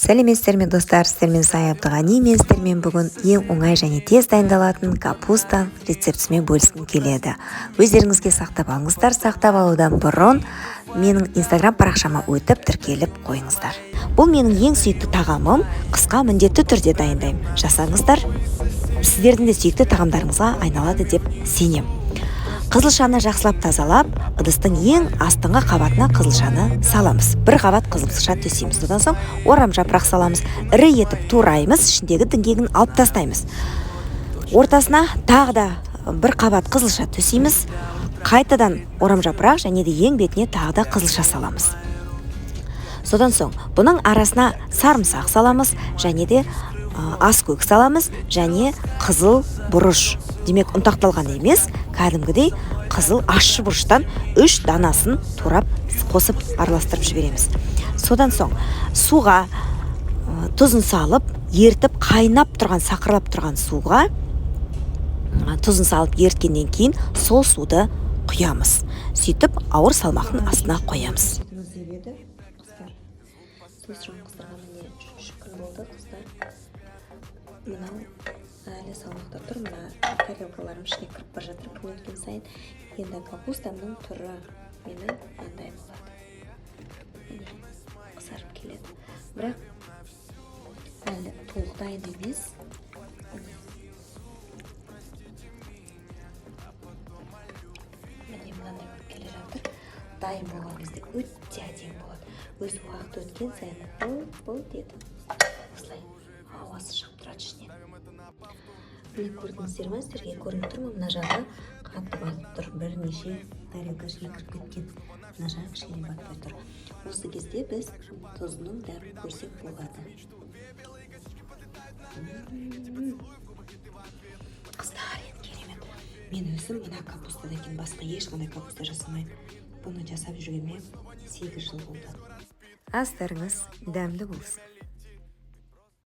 Сәлеметсіздер ме, достар! Сіздермен Сая Әбдіғани. Мен сіздермен бүгін ең оңай және тез дайындалатын капуста рецептісімен бөліскім келеді. Өздеріңізге сақтап алыңыздар. Сақтап алудан бұрын менің Инстаграм парақшама өтіп, тіркеліп қойыңыздар. Бұл менің ең сүйікті тағамым. Қысқа міндетті түрде дайындаймын. Жасаңыздар, сіздердің де сүйікті тағамдарыңызға айналады деп сенем. Қызылшаны жақсылап тазалап, ыдыстың ең астыңғы қабатына қызылшаны саламыз. Бір қабат қызылша төсейміз. Содан соң орам жапырақ саламыз. Ірі етіп тураймыз, ішіндегі діңгегін алып тастаймыз. Ортасына тағы да бір қабат қызылша төсейміз. Қайтадан орам жапырақ және де ең бетіне тағы да қызылша саламыз. Содан соң бұның арасына сарымсақ саламыз және де аскөк саламыз және қызыл бұрыш, демек, ұнтақталған емес, кәдімгідей қызыл ащы бұрыштан үш данасын турап қосып, араластырып жібереміз. Содан соң суға тұзын салып ертіп, қайнап тұрған, сақырлап тұрған суға тұзын салып еріткеннен кейін сол суды құямыз. Сөйтіп, ауыр салмақтың астына қоямыз. Деп еді қыздар. Сол сұраған қыздарға, міне, үшінші күн болды, қыздар. Мынау әлі салмақта тұр. Мына тарелкаларым ішіне кіріп бара жатыр күн өткен сайын. Енді капустамның түрі менің мынандай болады. Міне, қызарып келеді, бірақ әлі толық дайын емес. Міне, міне, мынандай болып келе жатыр. Дайын болған кезде өте әдемі болады. Өзі уақыт өткен сайын былт былт етіп, осылай ауасы шығып тұрады ішінен. Міне, көрдіңіздер ма? Сіздерге көрініп тұр ма? Мына жағы қатты батып тұр, бірнеше тарелка ішіне кіріп кеткен. Мына жағы кішкене батпай тұр. Осы кезде біз тұзының дәмін көрсек болады. Қыздар, енді керемет. Мен өзім мына капустадан кейін басқа ешқандай капуста жасамаймын. Бұны жасап жүргеніме 8 жыл болды. Астарыңыз дәмді болсын!